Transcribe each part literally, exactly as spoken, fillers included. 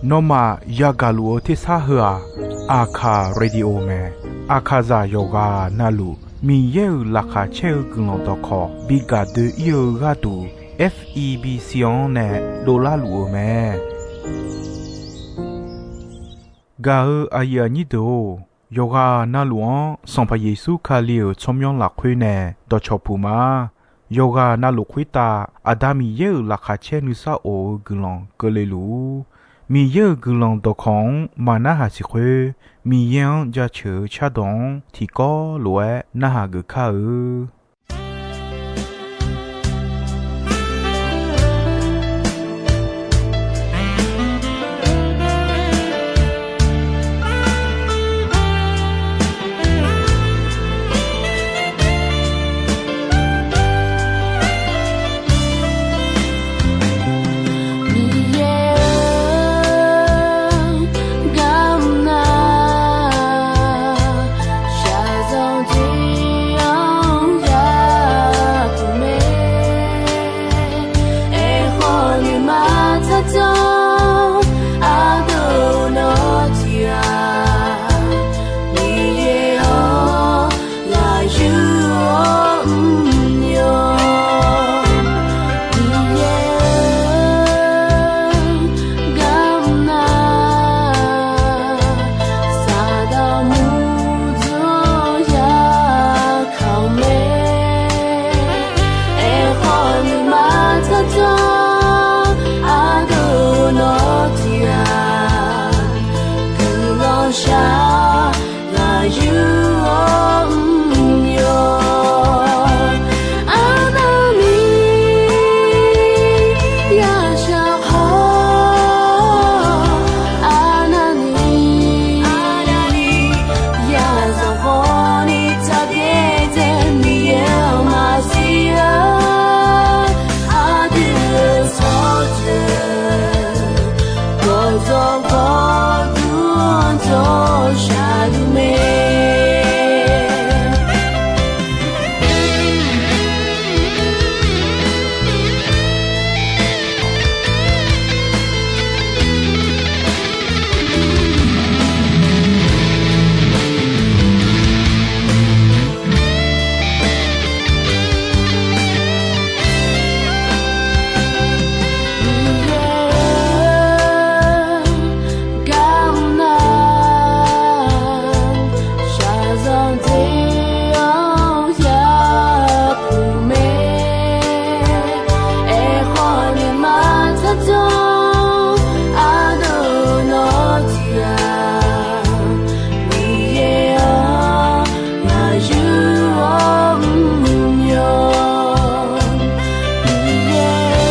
Nawmaf yagaq luf-eu tersar heu-aq, Aqkaq Radio mae. Aqkaqzaq yawqghaq navluf Miqyaer-euq laqkhaq caer-eu guiqlanq dawqkawq bi gaq doe-ir-eu gharduq, F E B C-anr nae dovlar luf-eu mae. Gaq-eu aqyuif aqnyir deuq-or, yawqghaq navluf-anr Sanqpaq Yeqsur Kali-euq tsawrmyanr lafkhoer nae dawqcawq puq ma. Yawqghaq navluf khoertav Aqda Miqyaer-euq laqkhaq caer nuisar of-eu guiqlanq keuvle luf-ur. Miqyaer-euq guiqlanq dawqkawq-anr maq narhaq siq khoer, Miqyaer-anr jaceuq-eu cardawq-anr tiqkawv lof-aer narhaq geuf kar-eu. Miqyaer-or, garmr nar, shaqzanq tiq-anr yapuq mae. Aerkhawf nuima tsardzanr ardov nawr tiq-aq, Miqyaer-or, ngaq yur-awr mrnya. Miqyaer-or, garmr nar, Saqdaq murdzanr yakaq-eu mae. Aerkhawf nuima tsardzanr ardov nawr tiq-aq, guiqlanq shaq ngaq yur-awr mrnya. Arnavni yashaq khawf, arnavni yazanq khawf ni tsaqbyaer dzae Miqyaer-anr maqsiq-a. Aqdui-euq tsawrjeuq gawqdzawq gawqdmr dawq shaqluf mae. Miqyaer-or, garmr nar, shaqzanq tiq-anr yapuq mae. Aerkhawf nuima tsardzanr ardov nawr tiq-aq, Miqyaer-or, ngaq yur-awr mrnya. Miqyaer-or,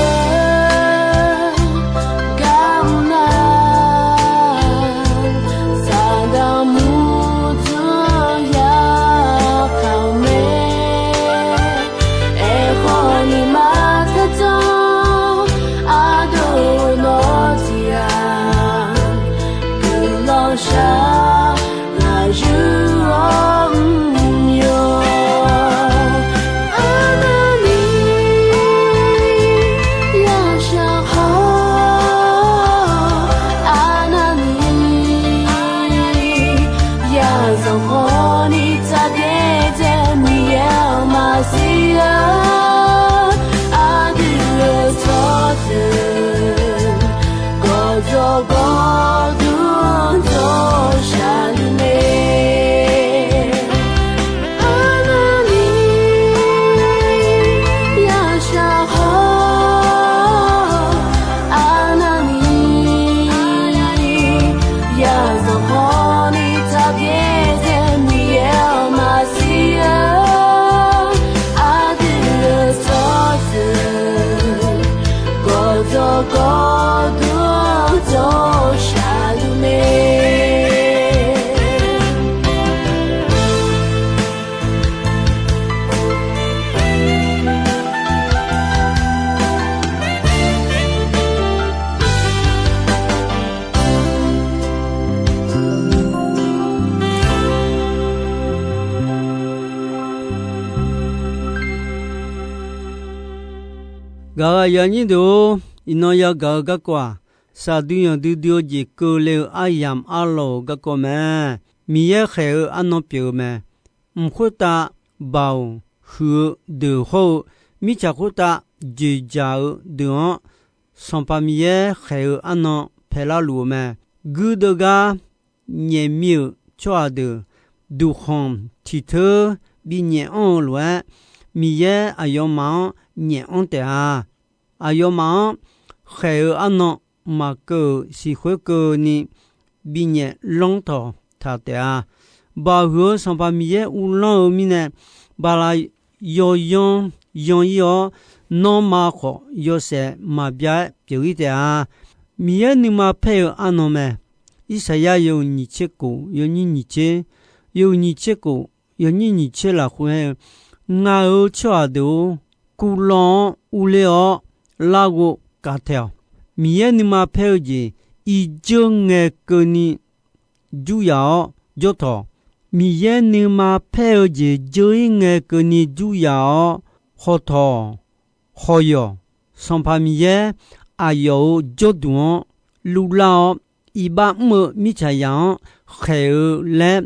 garmr nar, Saqdaq murdzanr yakaq-eu mae. Aerkhawf nuima tsardzanr ardov nawr tiq-aq, guiqlanq shaq ngaq yur-awr mrnya. Arnavni yashaq khawf, arnavni yazanq khawf ni tsaqbyaer dzae Miqyaer-anr maqsiq-a. Aqdui-euq tsawrjeuq gawqdzawq gawqdmr dawq shaqluf mae. Arnavni yashaq khawf, arnavni yazanq khawf ni tsaqbyaer dzae Miqyaer-anr maqsiq-a. Aqdui-euq tsawrjeuq gawqdzawq gawqdmr dawq shaqluf mae. Gaq-eu aqyuif aqnyir deuq-or, Iqnan yagaq-eu garkawv-aq, shaqdui yanqdui dui-eu jeq keuvle-eu aryamq arlawq-euq garkawv mae. Miqyaer khaeq-eu arnan pyeuf-eu mae. Mq khoertav baoq huiq-eu deuq hawr-eu, mirtsaq khoertav joeqjaq-eu deuq-anr, Sanqpaq Miqyaer khaeq-eu arnan paelar luf-eu mae. Guirdeuv gar nyaef mir-euq tsawrhaq deuq, duqkhanq tiq teur binyaef anr-eu lof-aer, Miqyaer aqyawfmaf-anr nyaef anr taef-a. Aqyawfmaf-anr khaeq-eu arnan maqkeuv-euq siqkhoer keuvni binyaef lanr tawq taq taef-a. Baoq huiq-eu Sanqpaq Miqyaer uvlanr-eu mirnae, bala yawyanr yan-ir-awr, nanrma khawf yawshaef maqbyav-aer pyeuf-ir taef-a. Miqyaer nuima paer-eu arnan mae. Irsaqyar yawhuiq nyiq tser kof yawnyir nyiq tser, yawhuiq nyiq tser kof yawnyir nyiq tser lafkhoer aer-eu, Ngaq-euq tsawrhaq deuq-or, kuvlanr-anr urler-awr larghov kavtaeq-awq. Miqyaer nuima paer-eu jeq irdzeur ngae keuvni juryaq-awr jawrtawq. Miqyaer nuima paer-eu jeq dzeur-ir ngae keuvni juryaq-awr hawtawq hawq yawq. Sanqpaq Miqyaer aqyawf-euq jawrduq-anr luvlar-awr, iqbax mr-eu mirtsaqzaq-anr khaeq-eu laer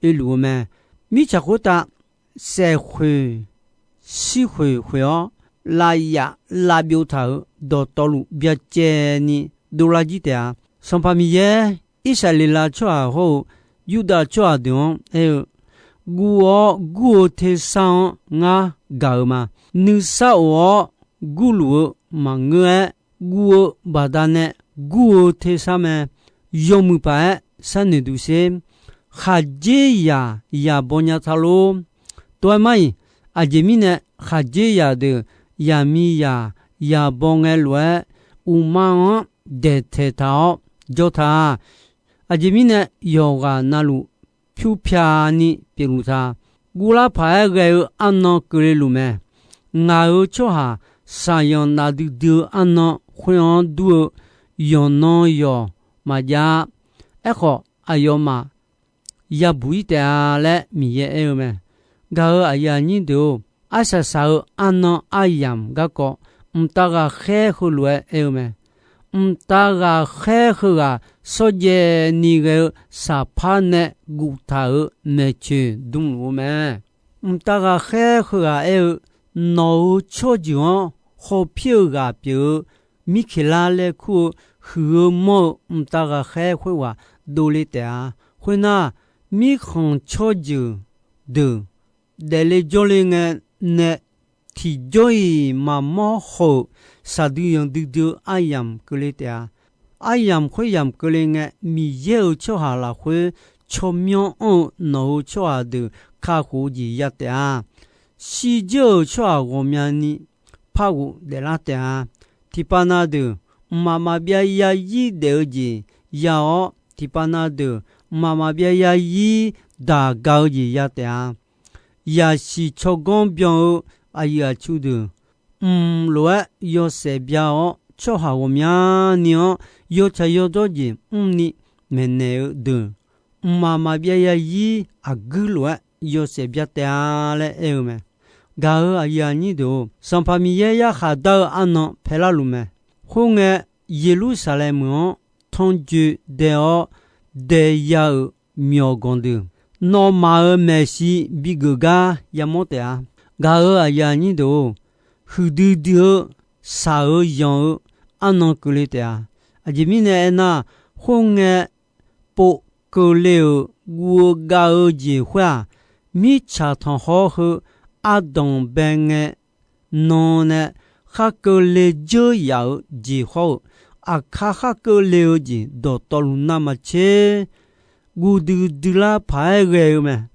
oeluf-eu mae. Mirtsaq khoertav saef khoeq, shir khoeq khoeq-awr, lavyaf lavbyov taq-euq dawqtawvluf byacaevni dovlar jir taef-a. Sanqpaq Miqyaer, Irsaqleqlav tsawrhaq hawr-eu Yurdav tsawrhaq deuq-anr aer-eu, Guv-awr gur-eu tersar-anr ngar gaq-eu ma. Nuisar of-awr gurluf-eu maqngeur-aer, guv-eu baqdanae gur-eu tersar mae. Yawmuiq paq-aer sharnoeq duq sher. Khaqdzerzaq yaq baw nya ta lor. Tov-aer mar-iq, aqjeq mirnae khaqdzerzaq deuq yaqmiqzaq yaq baw ngae lof-aer, uqma-anr daeqtaeq taq-awr jawr ta. Aqjeq mirnae yawqghaq navluf pyur pyani pyeufluf ta. Guvlar paq-aer ghae-eu arnan keuvle luf mae. Ngaq-euq tsawrhaq shaqyanq nafdui dui-eu arnan khoer-anr dur-eu yawqnan yawq maqjav-a. Aerkhawf, aqyawfmaf yabuq-ir taef-a laer Miqyaer aer-eu mae. Gaq-euq aqyuif aqnyir deuq-or, arsaq saq-eu arnan aryamq garkawv mqtav ghaqkhaer heulof-aer aer-eu mae. Mqtav ghaqkhaer heughaq shawrjaev ni ghae-eu saqpar nae guftaq-euq maeqtsoeq dmluf-eu mae. Mqtav ghaqkhaer heughaq aer-eu, nawq-euq tsawrjeuq-anr hawpir-eu ghaq pyeuf-eu Mirkeqlar laer kur-eu huiq-eu mawr-eu mqtav ghaqkhaer khoerghaq dovle taef-a. Khoernar, mirkhanq tsawrjeuq deuq daefle jawrle ngae nae tiqjawr-iq maqmawr haw-euq shaqdui yanqdui dui-eu aryamq keuvle taef-a. Aryamq khoeryamq keuvle ngae, Miqyaer-euq tsawrhaq lafkhoer tsawrmyanr anr-eu nawq-euq tsawrhaq deuq kakhof-eu jeq ya taef-a. Shirdzeur-euq tsawrhaq ghawqmyani par ghofdaef lar taef-a. Tiqpav na deuq mqmaq maqbyav yarzir daef-eu jeq ya-awr, tiqpav na deuq mqmaq maqbyav yarzir daq ga-eu jeq ya taef-a. Yaqsiq tsawrganr byan-eu aqyuif aqtsu deuq, mq lof-aer yawshaef bya-awr, tsawrhaq ghawqmyani-anr yawtsaq yawdawr jeq mrni maeqnaeq-eu deuq, mqmaq maqbyav yarzir aqguir lof-aer yawshaef bya taef-a laer aer-eu mae. Gaq-euq aqyuif aqnyir deuq-or, Sanqpaq Miqyaer yarkhaq dar-eu arnan paelar luf mae. Khoerngae, Yeqlursaqlaeq meuq-anr tanrjoe dae-awr, daeya-euq myawqganq deuq, nawmaf-euq maeqshi bigeuf gar yamawr taef-a. Gaq-euq aqyuif aqnyir deuq-or, huiqdui dui-eu shaq-eu yanq-eu arnan keuvle taef-a. Aqjeq mirnae aernar, khoerngae pov keuvle-euq guv-eu gav-eu jeq khoer-aq, mirtsaq tanqkhawr heu ardanq bae ngae nan nae khar keuvle dzeur yaf-eu jeq hawr-eu, aqkar khar keuvle-eu jeq dawqtawvluf navmaqtser, guv duidui lar paq-aer ghae-eu mae.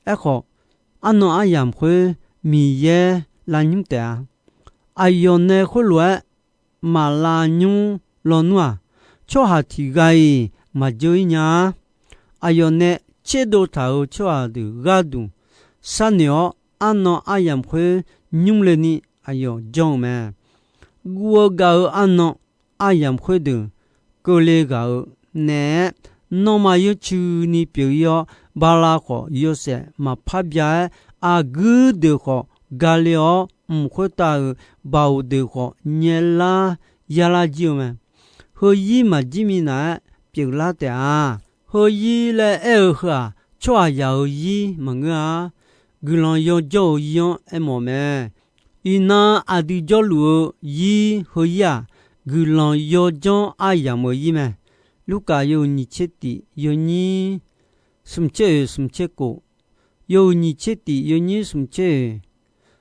Aerkhawf, arnan aryamq khoer Miqyaer lavnymr taef-a. Aqyawf nae khoerlof-aer maqlavnymr lawnmr-aq, tsawrhaq tiqghaq-iq maqdzeur-ir nya-a. Aqyawf nae tserdov taq-euq tsawrhaq deuq gharduq sharnoeq-awr, arnan aryamq khoer nymr le ni aqyawf janr-eu mae. Guv-eu gav-eu arnan aryamq khoerdeuq keuvle ghaq-euq naeq-aer, nanrma yawcuini pyeuf-ir-awr, bala khawf yawshaef maqpar bya-aer, aqguir deuq khawf gale-awr, mq khoertav-euq baoq deuq khawf nyaelar yalar jir-eu mae. Heuzir maqjir minav-aer pyeuflar taef-a. Heuzir laer aer-eu heu-aq, tsawrhaqzaq-euq zir maqngeur-a. Guiqlanq yawjawr-eu zir-anr aermawf mae. Iqnan aqdui jawrluf-eu zir heuzir-aq, guiqlanq yawjawr aryamq-eu zir mae. Lurkaf yawhuiq nyiq tser tiq yawnyir smq tser oeq smq tser kof, yawhuiq nyiq tser tiq yawnyir smq tser oeq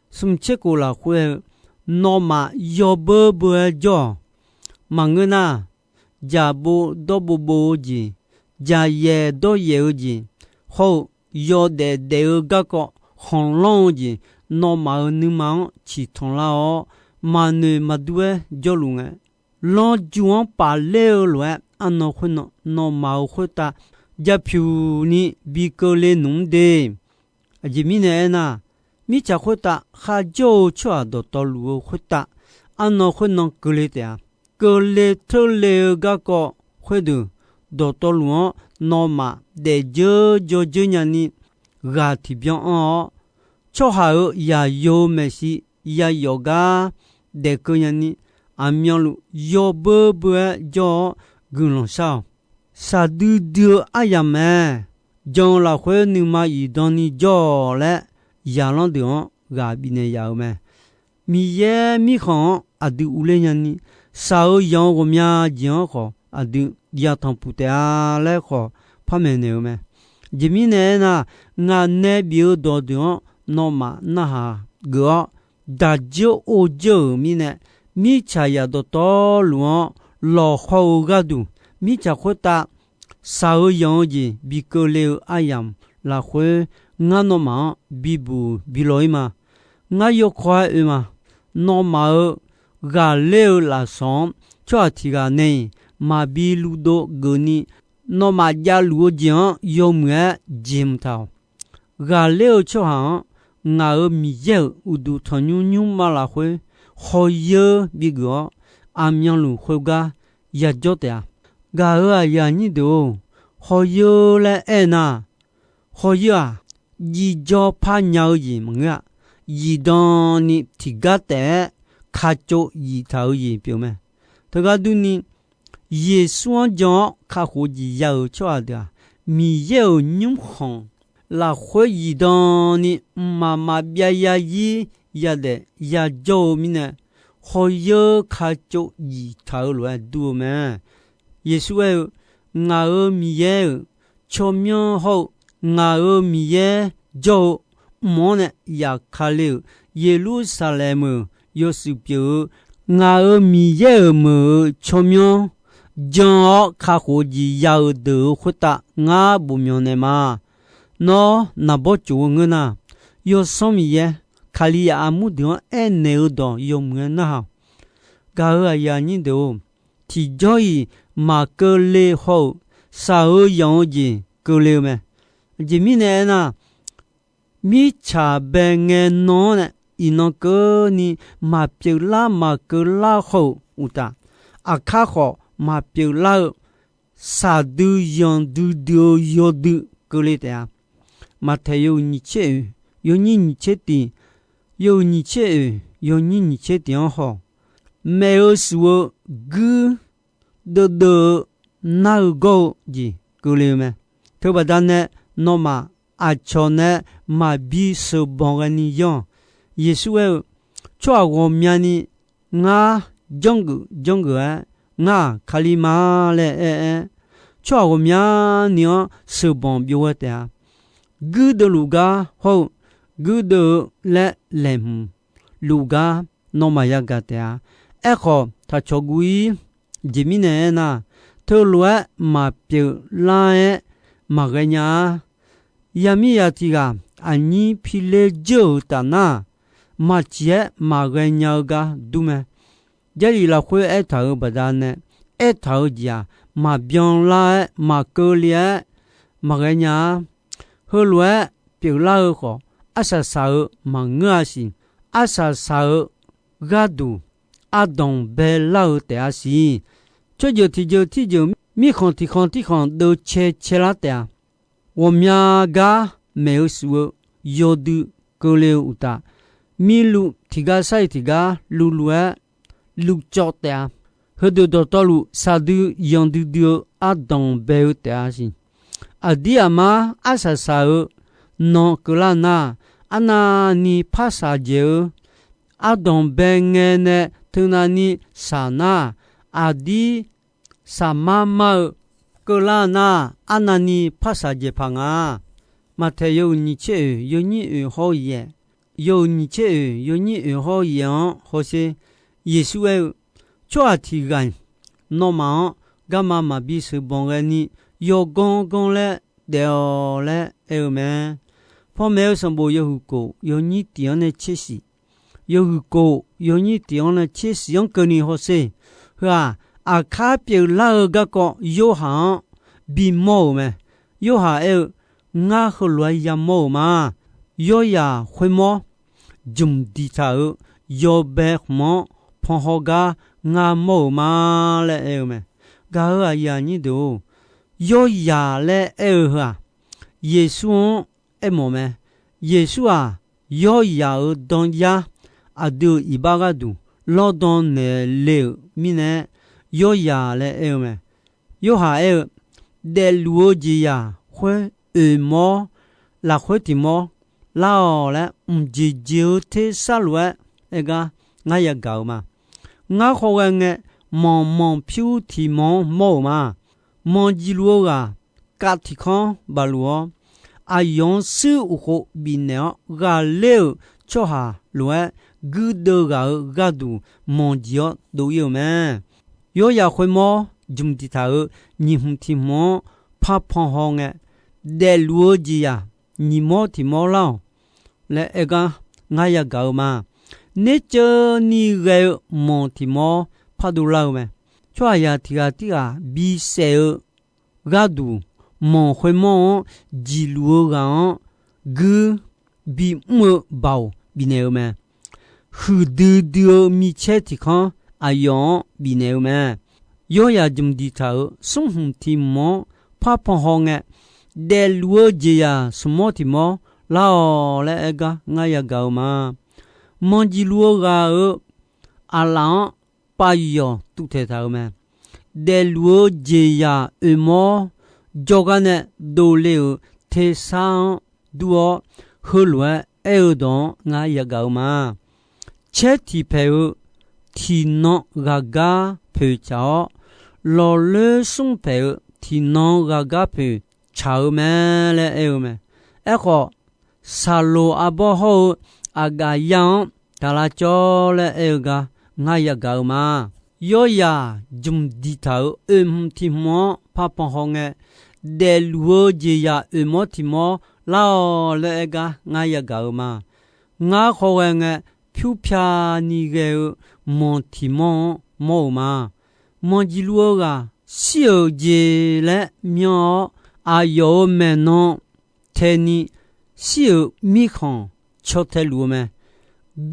smq tser kof lafkhoer-eu, nawmaf yawbeur beur-aer jawr-awq. Maqngeur nar, jaqbov dawrbov bov-eu jeq, jaqyaef dawryaef-eu jeq, hawr-eu yawdaef daef-eu garkawv khanqlanr-eu jeq, nawmaf-euq nuima-anr ciqtanq lar-awr, maqnoeq maqdur-aer jawrluf ngae, lanrju-anr pafler-eu lof-aer arnan khoernan nawmaf-euq khoertav japyuq ni bi keuvle nmq-mr de. Aqjeq mirnae aernar, mirtsaq khoertav kharjawr-eu tsawrhaq dawqtawvluf-eu khoertav, arnan khoernan keuvle taef-a. Keuvle teurle-eu garkawv khoerdeuq, dawqtawvluf-anr nawmaf daefdzeur dzawdzeur nyani ghaq tiqbyan anr-awr, tsawrhaq-euq yaqyo-eu maeqshi yayawf gar daefkeuv nyani, aqmyanluf yawbeur beur-aer jawr-awr guiqlanq shar-awq. Shaqdui dui-eu aryamq mae. Jan-eu lafkhoer nuima iqdan ni jawr-awq laer, zaqlanr deuq-anr ghaq bifnaeq yaf-euq mae. Miqyaer mirkhanq-anr aqdui urler nyani, shaq-eu yanq-eu ghawqmya jeq-anr khawf aqdui yatanq puq taef-a laer khawf par maeqnaeq-eu mae. Aqjeq mirnae aernar, ngaq nae bif-eu dawqdeuq-anr nawmaf narhaq geuf-awr, daqdzeur ordzeur-euq mirnae, mirtsaq zaq dawqtawvluf-anr lawqhaw-eu gharduq, mirtsaq khoertav shaq-eu yanq-eu jeq bi keuvle-eu aryamq lafkhoer, ngar nawmaf-anr bibuq bi law-ir ma. Ngar yawkawr-aer oe ma. Nawmaf-euq ghaqler-eu lafsawq-anr tsawrhaq tiq ghaq nae-iq maqbi luvdov geufni, nawmaf javluf-eu jeq-anr yawmuiq-aer jeq mq taq-awq. Ghaqler-eu tsawrhaq-anr ngaq-euq Miqyaer-euq uqduq tanqnymr nymrma lafkhoer hawyeur bigeuf-awr, aqmyanluf khoergar yajawr taef-a. Gaq-euq aqyuif aqnyir deuq-or, hawyeur laer aernar, hawyeur-aq, jiv jawr par nya-eu jeq maqngeur-a. Zifdan ni tiqgar taef-aer kacov zif taq-eu jeq pyeuf mae. Teugar durni, Yeqsur-anr jan-awr kakhof jeq ya-euq tsawrhaq deuq-aq, Miqyaer-euq nymrkhanq lafkhoer zifdan ni mqmaq maqbyav yazir yadaef yajawr-eu mirnae, hawyeur kacov zif taq-eu lof-aer dur-eu mae. Yeqsur aer-eu, Ngaq-euq Miqyaer-euq tsawrmyanr hawr-eu, ngaq-euq Miqyaer jawr-eu mq-anr nae yaqkale-euq Yeqlursaqlaeq-euq yawshuif pyeuf-eu, ngaq-euq Miqyaer-euq meuq-euq tsawrmyanr jan-awr kakhof jeq ya-eu deuq-euq khoertav ngar bofmyanq naeq ma. Nawr naqbawr tsof-eu ngeur nar, Yawsanr Miqyaer, Kalizaq armur deuq-anr aernaeq-eu dawq yawmuiq-aer narhaq-awq. Gaq-euq aqyuif aqnyir deuq-or, tiqjawr-iq maqkeuvle haw-euq shaq-eu yanq-eu jeq keuvle-eu mae. Aqjeq mirnae aernar, mirtsaq bae ngae nan-anr nae iqnan keuvni maqpyeuf lar maqkeuv lar haw-euq uqtaf, aqkar khawf maqpyeuf lar-eu shaqdui yanqdui dui-eu yawdui keuvle taef-a. Maqtaeq yawhuiq nyiq tser oeq, yawnyir nyiq tser tiq, yawhuiq nyiq tser oeq, yawnyir nyiq tser tiq-anr haw, maeq-eu shuf-eu guir deuvdeuv-eu nar-eu gawr-eu jeq keuvle-eu mae. Teubaqda nae nawmaf aqcawq nae maqbi sheuqbanq ghaeni yanr-awq. Yeqsur aer-eu, Tsawrhaq ghawqmyani ngar janrgeuf janrgeuf-aer, ngar-aq Kali ma laer aer-aer, tsawrhaq ghawqmyani-anr sheuqbanq byov ghae taef-a. Guirdeuv luf gar hawr-eu, guirdeuv-eu laer laeqhmq luf gar nawmaf yagaq taef-a. Aerkhawf, taqcawq guv-ir. Jeq mirnae aernar, teulof-aer maqpyeuf lar-aer maqghae nya-a. Yamir ya tiq ghaq aqnyir pi ler dzeur-euq taf nar, maqciq-aer maqghae nya-eu gar dur mae. Jarlif lafkhoer aertaq-euq baqdanae, aertaq-euq jeq-aq, maqbyan lar-aer maqkeuvle-aer maqghae nya-a. Heulof-aer pyeuflar-eu khawf, arsaq saq-eu maqngeur-a siq. Arsaq saq-eu gharduq ardanq baelar-eu taef-a siq. Tsawrjeuq tiqjeuq tirjeuq mirkhanq tiqkhanq tirkhanq deuvcae caelar taef-a. Ghawqmya gar maeq-eu shuf-eu yawdui keuvle-eu uqtaf, mirluv tiqgar sar-iq tiqgar luvluv-aer luvcawv taef-a. Heudeuq dawqtawvluf shaqdui yanq duidui-eu ardanq bae-eu taef-a siq. Aqdir aqmar arsaq saq-eu nan keuvlar nar, arnavni par shaqjaeq-eu ardanq bae ngae nae teunav ni shaq nar, aqdir shaqmar mar-eu keuvlar nar, arnavni par shaqjaeq paq nga. Maqtaeq yawhuiq nyiq tser oeq yawnyir oeq hawr-eu yaeq, yawhuiq nyiq tser oeq yawnyir oeq hawr-eu yaeq-anr hawsher. Yeqsur aer-eu, Tsawrhaq tiq ghaq-iq nawmaf-anr garma maqbi sheuqbanq ghaeni yawganr ganr laer daef-awq laer aer-eu mae. Panmaeq-eu sanqbof yawhuiq kof yawnyir tiq-anr nae tser shif, yawhuiq kof yawnyir tiq-anr nae tser shif-anr keuvni hawsher. Heu-aq, aqkar pyeuflar-eu garkawv Yorhaq-anr bimawr-euq mae. Yorhaq aer-eu, Ngar heulof-aer yamawr-euq ma. Yawrzaq khoermawr jmq diqtaq-euq yawbae khmq-anr panhaw gar ngar mawr-euq ma laer aer-eu mae. Gaq-euq aqyuif aqnyir deuq-or, yawrzaq laer aer-eu heu-aq, Yeqsur-anr aermawf mae. Yeqsur-aq, yawrzaq-euq danyar aqdui-euq iqbax gharduq lawrdan naeq le-euq mirnae, yawrzaq laer aer-eu mae. Yorhaq aer-eu, daefluf-eu jeqzaq khoer oeq mawr, lafkhoer tiq mawr lar-awq laer mqjeq jeq-eu tersar lof-aer aer gar ngar yagaq-euq ma. Ngar khawghae ngae, manq manq pyur tiq manq-anr mawr-euq ma. Manq jiqluf-eu ghaq kav tiq kanr bafluf-awr, aqyawf-anr shuir uqkhov bifnaeq-awr ghaqler-euq tsawrhaq lof-aer guirdeuv ghaq-euq gharduq manq jiq-awr dov-ir-euq mae. Yawrzaq khoermawr jmq diqtaq-euq nyiq hmq tiq hmq-anr par panhaw ngae, daefluf-eu jeqzaq nyiq mawr tiq mawr lar-awq laer aer gar ngar yagaq-euq ma. Nerceuvni ghae-eu manq tiq mawr pardov lar-eu mae. Tsawrhaqzaq tiq ghaq tirghaq bisaef-eu gharduq, manq khoermawr-anr jiqluf-eu ghaq-anr guir bimr-eu baoq bifnaeq-eu mae. Huiqdui dui-eu micaer tiq kanr aqyawf-anr bifnaeq-eu mae. Yawrzaq jmq diqtaq-euq smr hmq tiq hmq-anr par panhaw ngae, daefluf-eu jeqzaq smq mawr tiq mawr lar-awq laer aer gar ngar yagaq-euq ma. Manq jiqluf-eu ghaq-euq aqlaf-anr pav yawq tuvtaeq taq-euq mae. Daefluf-eu jeqzaq oeq mawr jawrgar nae dovle-euq tersar-anr dur-awr, heulof-aer aer-eu dawq-anr ngar yagaq-euq ma. Caer tiq paeq-eu tiqnan ghaqgar poeq tsaq-awr, lawqloer smr paeq-eu tiqnan ghaqgar poeq tsaq-eu mae laer aer-eu mae. Aerkhawf, saqloq arbawr hawr-eu aqgaf yar-anr taq lavcawv laer aer-eu gar ngar yagaq-euq ma. Yawrzaq jmq diqtaq-euq oeq hmq tiq hmq-anr par panhaw ngae, daefluf-eu jeqzaq oeq mawr tiq mawr lar-awq laer aer gar ngar yagaq-euq ma. Ngar khawghae ngae, pyur pyani ghae-eu manq tiq mawr-anr mawr-euq ma. Manq jiqluf-eu ghaq shir-euq jeq laer myan-awr, aqyawf-euq maeqnan taeni shir-euq mirkhanq caw tae luf-eu mae.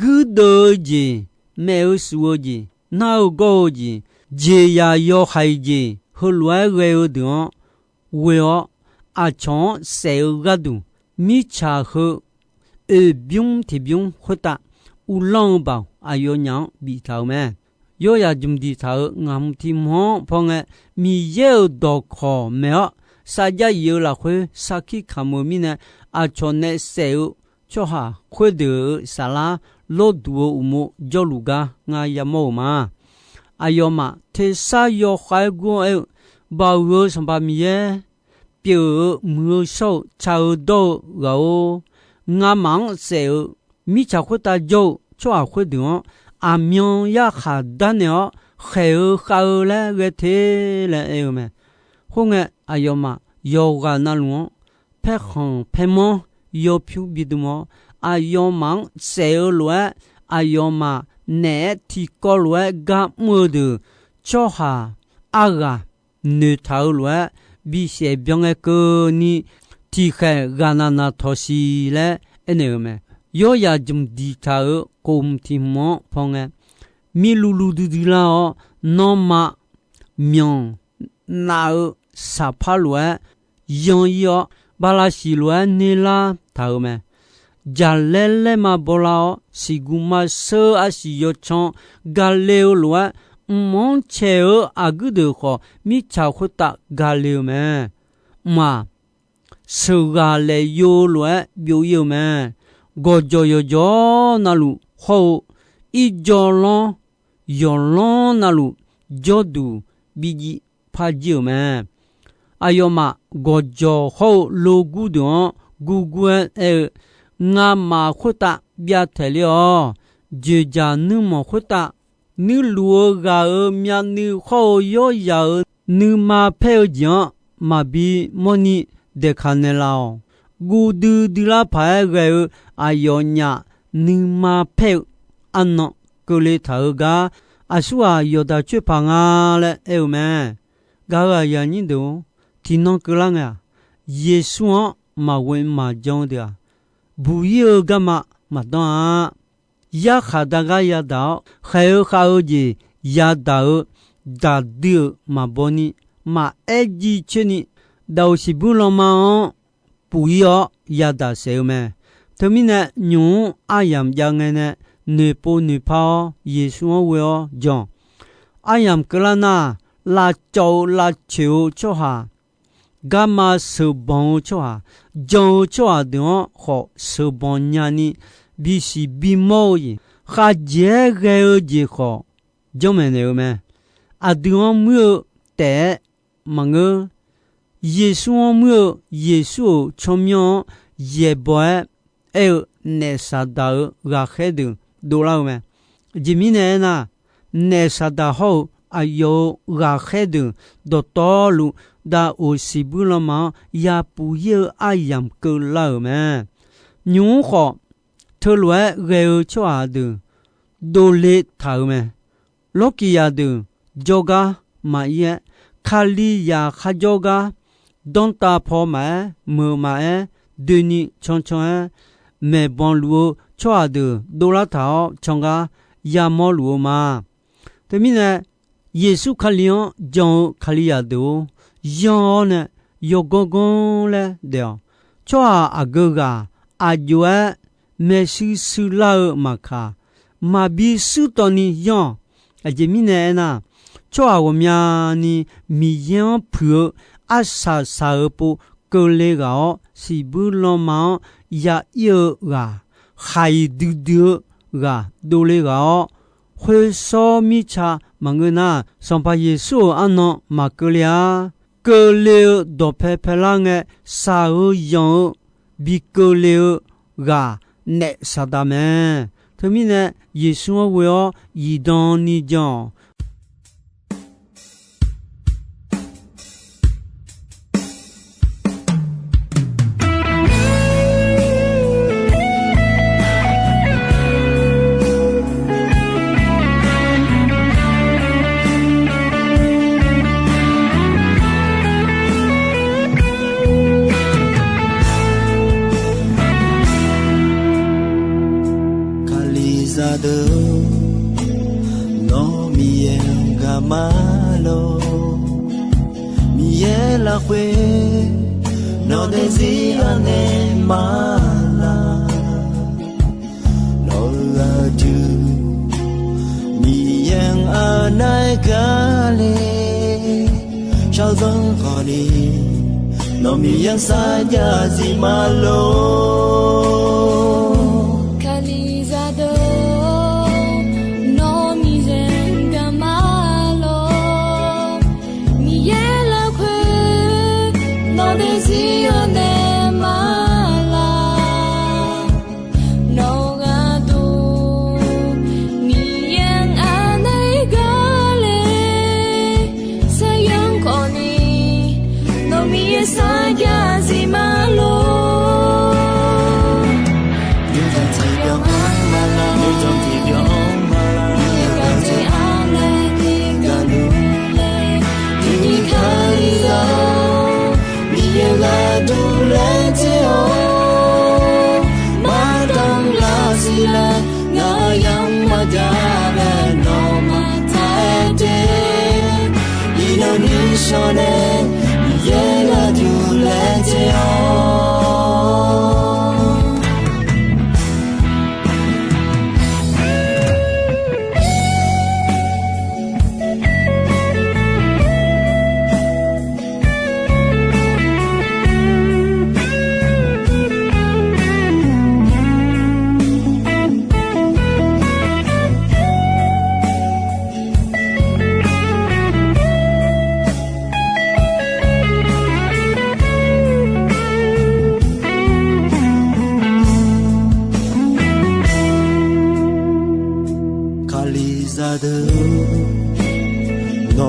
Guirdeuv-eu jeq, maef-eu shuf-eu jeq, nar-eu gawr-eu jeq, jeqzaq yawhaiq jeq heulof-aer ghae-eu deuq-anr ghoe-awr, aqcawq-anr saef-eu gharduq, mirtsaq heu oeq bymr tiq bymr khoertav uvlanr-eu baoq aqyawfnyaf-anr biftaq-euq mae. Yawrzaq jmq diqtaq-euq ngaq hmq tiq hmq-anr paw ngae, Miqyaer-euq dawqkawq maeq-awr, sarjax yif-eu lafkhoer sarkir kamq-eu mirnae, aqcawq nae saef-eu tsawrhaq khoerdeuq-euq saflar lawrduq-eu uqmov jawrluf gar ngar yamawr-euq ma. Aqyawfmaf tersar yawkhav-aer gur-anr aer-eu, Baoq huiq-eu Sanqpaq Miqyaer, pyeuf-eu muiq-eu shawr-eu tsaq-eu dawr-eu ghaq-or, ngamaf-anr saef-eu mirtsaq khoertav jawr-eu tsawrhaq khoerdeuq-anr aqmyan yarkhaq darnaeq-awr khaeq-eu khav-eu laer ghae te laer aer-eu mae. Khoerngae, aqyawfmaf yawqghaq navluf-anr paerkhanq paermanr yawpyur bidm-awr, aqyawfmaf-anr saef-eu lof-aer, aqyawfmaf naeq-aer tiqkawv lof-aer gar mr-eu deuq tsawrhaq arghaq noeqtaq-eu lof-aer, bisaef byan ngae keuvni tiqkhaeq ghaqnaq naq tawq siq laer aernaeq-euq mae. Yawrzaq jmq diqtaq-euq kof hmq tiq hmq-anr paw ngae, mirluvluv duidui lar-awr, nanrma myanq naf-eu saqpar lof-aer yan-ir-awr, bala siq lof-aer nerlar taq-euq mae. Jaqlaer laerma bawlar-awr, siqguq maqsheur arsiq yawcan gale-eu lof-aer Mq-anr caeq-eu aqguir deuq khawf, mirtsaq khoertav gale-eu mae. Mq-aq, sheuqghaq laeq yov lof-aer byov ir-eu mae. Gawqjawq yawqjawq navluf hawr-eu, irjawv lanr yawqlanr navluf jawrduq bi jiv par jir-euq mae. Aqyawfmaf gawqjawq hawr-eu logur deuq-anr gurgur-aer aer-eu, Ngamaf khoertav byav taeq ler-awq. Dzoeqdzaq nuirmanq khoertav nuirluf-eu ghaq-euq myavnuiv hawr-eu yawryaq-euq nuima paer-eu jeq-anr maqbi mawrni daeqkaq naeqlaf-awq. Guv duidui lar paq-aer ghae-eu aqyawfnyaf nuima paer-eu arnan keuvle taq-eu gar, aqsurghaq yawqdaq coer paq nga laer aer-eu mae. Gaq-euq aqyuif aqnyir deuq-or, tiqnan keuvlar ngae-aq, Yeqsur-anr maqghoe maqjan-eu deuq-aq, buq ir-eu garma maqdanr-a. Yarkhaq dar gar yadaq-awr, khaeq-eu khav-eu jeq yadaq-eu daqdui-euq maqbaw ni, maqaer jiv coer ni, daqoq siqbuir lanma-anr puf ir-awr yadaq saef-eu mae. Teumirnae, nymq-mr aryamq jav ngae nae noeqpov noeqpar-awr, Yeqsur-anr ghoe-awr jan-awq. Aryamq keuvlar nar, lavcawv-eu lavcoeq-eu tsawrhaq, garma sheuqbanq-eu tsawrhaq, jan-eu tsawrhaq deuq-anr khawf sheuqbanq nyani, bisiq bimawr-eu jeq, khavjeq-aer ghae-eu jeq khawf janrmaeq naeq-eu mae. Aqdui-anr muir-eu taef-aer maqngeur. Yeqsur-anr muir-eu, Yeqsur-euq tsawrmyanr-anr yaeqbawq-aer aer-eu naef Saqdaq-euq ghaqkhaer deuq dovlar-eu mae. Aqjeq mirnae aernar, naef Saqdaq hawr-eu aqyawf-euq ghaqkhaer deuq dawqtawvluf daqoq siqbuir lanma-anr yapuf ir-eu aryamq keuvlar-euq mae. Nymq-mr khawf, teulof-aer ghae-eu tsawrhaq deuq dovle taq-euq mae. Lawrkiq zaqdeuq jawrgar maqir-aer, Kalizaq kharjawr gar danrtav paw maqaer, meuq maqaer, doeni cancan-aer, maeqbanq luf-eu tsawrhaq deuq dovlar taq-awr can gar yamawr luf-eu ma. Teumirnae, Yeqsur Kali-anr jan-eu Kalizaq deuq-or, yanr-awr nae yawganr ganr laer daef-awq. Tsawrhaq aqgeu ghaq aqjox-aer maershuir shuir lar-eu maqkaq, maqbi shuir tawv ni yanr-awq. Aqjeq mirnae aernar, tsawrhaq ghawqmyani Miqyaer-anr puiq-eu arsaq saq-euq pov keuvle ghaq-awr, siqbuir lanma-anr ya ir-eu ghaq, khaq-iq duidui-eu ghaq dovle ghaq-awr, khoershawr mirtsa maqngeur nar, Sanqpaq Yeqsur-euq arnan maqkeuvle-a. Keuvle-eu dawqpae paelar ngae, shaq-eu yanq-eu bi keuvle-eu ghaq naef Saqdaq mae. Teumirnae, Yeqsur-anr ghoe-awr zifdan ni jan-awq. Kalizaq deuq, nawr Miqyaer-anr gaq ma lor. Miqyaer lafkhoer nawq daefzir anaeq ma la. Nawq-eu aqdui Miqyaer-anr anaeq gaq le. Shawrzanr khawf ni nawq Miqyaer-anr sarjax zif ma lor. Kalizaq deuq, nawr Miqyaer-anr gaq ma lor. Miqyaer lafkhoer nawq daefzir anaeq ma la. Nawq-eu aqdui Miqyaer-anr anaeq gaq le. Shawrzanr khawf ni nawq Miqyaer-anr sarjax zif ma lor. Nyoeqdzanq tiqbyan-anr ma la, nyoeqdzanq tiqbyan-anr ma la, Miqyaer gaq dzae-a laer gaqluf laer, tiqnyiq Kalizaq-or, Miqyaer gharduq laer tser-awr, mardanr lar siq laer, ngaq yamq maqjav laer nawmaf taq-aer te. Iqnan nuishawr nae Miqyaer gharduq laer tser-awr.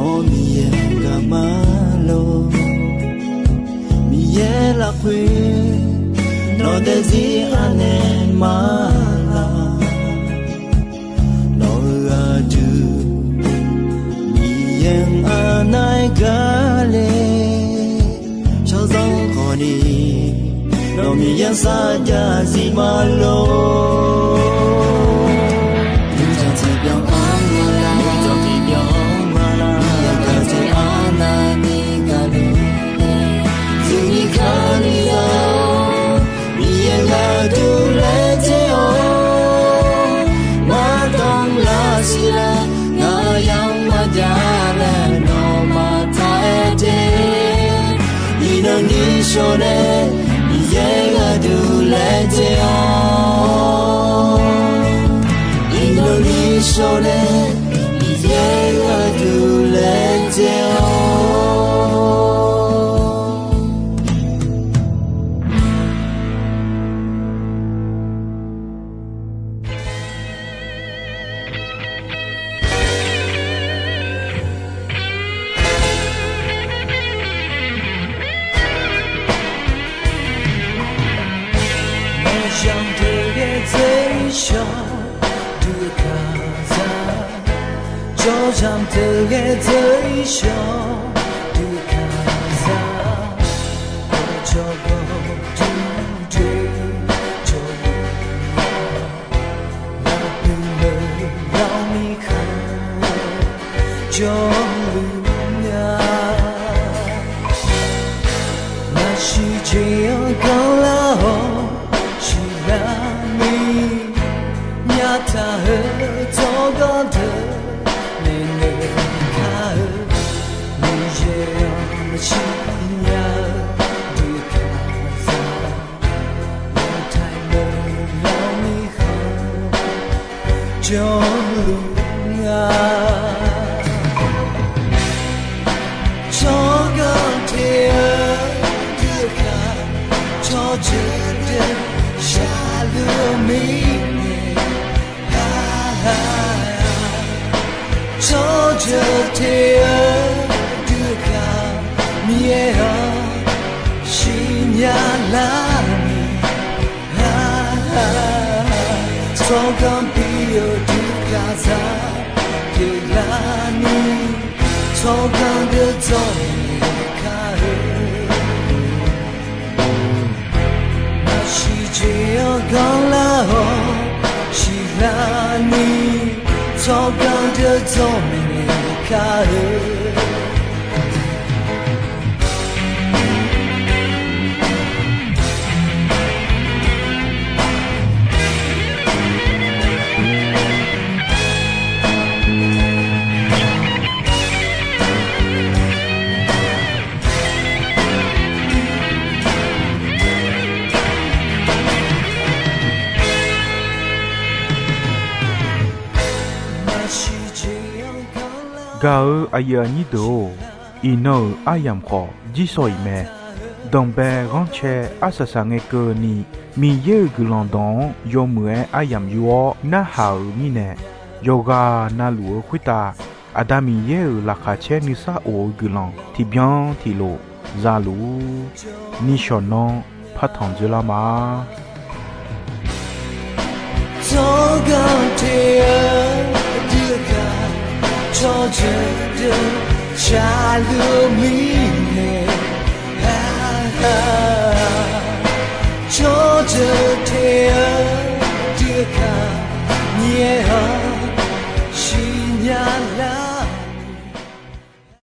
Awr Miqyaer gaqma lor, Miqyaer lafkhoer nawq daefzir anaeq ma laq. Nawq-euq aqdui Miqyaer-anr arnav-aer gar le, shaqzanr khawf ni nawq Miqyaer sarjax zif ma lor. Nuijanq tiqbyan-anr ma laq, nuijanq tiqbyan-anr ma laq, Miqyaer gaqdzae arnavni gaqluf-eu, zirni kali za-awr, Miqyaer gharduq laejae-awq. Mardanr lar siqlar, ngaq yamq maqjav laer nawmaf taq-aer de. Iqnan ni shawr nae Miqyaer gharduq laejae-awq. Iqnan ni shawr nae Miqyaer gharduq laejae-awq. Maqzanq deuq ghae dzeur-ir shawr dui kaqzaq, jawrzanq deuq ghae dzeur-ir shawr dui kaqzaq, jawrgawv duq doe jawrluf-a, lafpuq lawq lawq ni khanq jawrluf-a. Maqsiq jeq-anr ganrlar-awr siqlar ni, nyaftaq-eu tsawrganr deuq maeqnaeq kar-eu, Miqyaer-anr maqsiq nya-eu dui kaqzaq, lawqtaiq lawq lawq ni khanq jawrluf-a. Tsawrganr te-eu dui kaq, tsawrjeuq deuq shaqluf-eu mirnae, tsawrjeuq te-eu dui kaq, Miqyaer-anr siqnya lar ni, tsawrganr bi-eu dui kaqzaq pyeuflar ni, tsawrganr deuq dzawrnaeq kar-eu. Maqsiq jeq-anr ganrlar-awr siqlar ni, tsawrganr deuq dzawrnaeq kar-eu. Gaq-euq aqyuif aqnyir deuq-or, iqnan-euq aryamq khawf jirsawq iq mae. Danqbae ghanrcae arsaq saq ngae keuvni, Miqyaer-euq guiqlanq dawq-anr yawmuiq-aer aryamq yur-awr narhaq-euq mirnae, yawqghaq navluf-eu khoertav Aqda Miqyaer-euq laqkhaq caer nuisar of-eu guiqlanq tiqbyan tiqlof za luf-ur. Nishawq nanr partanq dzoerlar ma. Tsawrganr te-eu dui kaq, tsawrjeuq deuq shaqluf-eu mirnae, tsawrjeuq te-eu dui kaq, Miqyaer-anr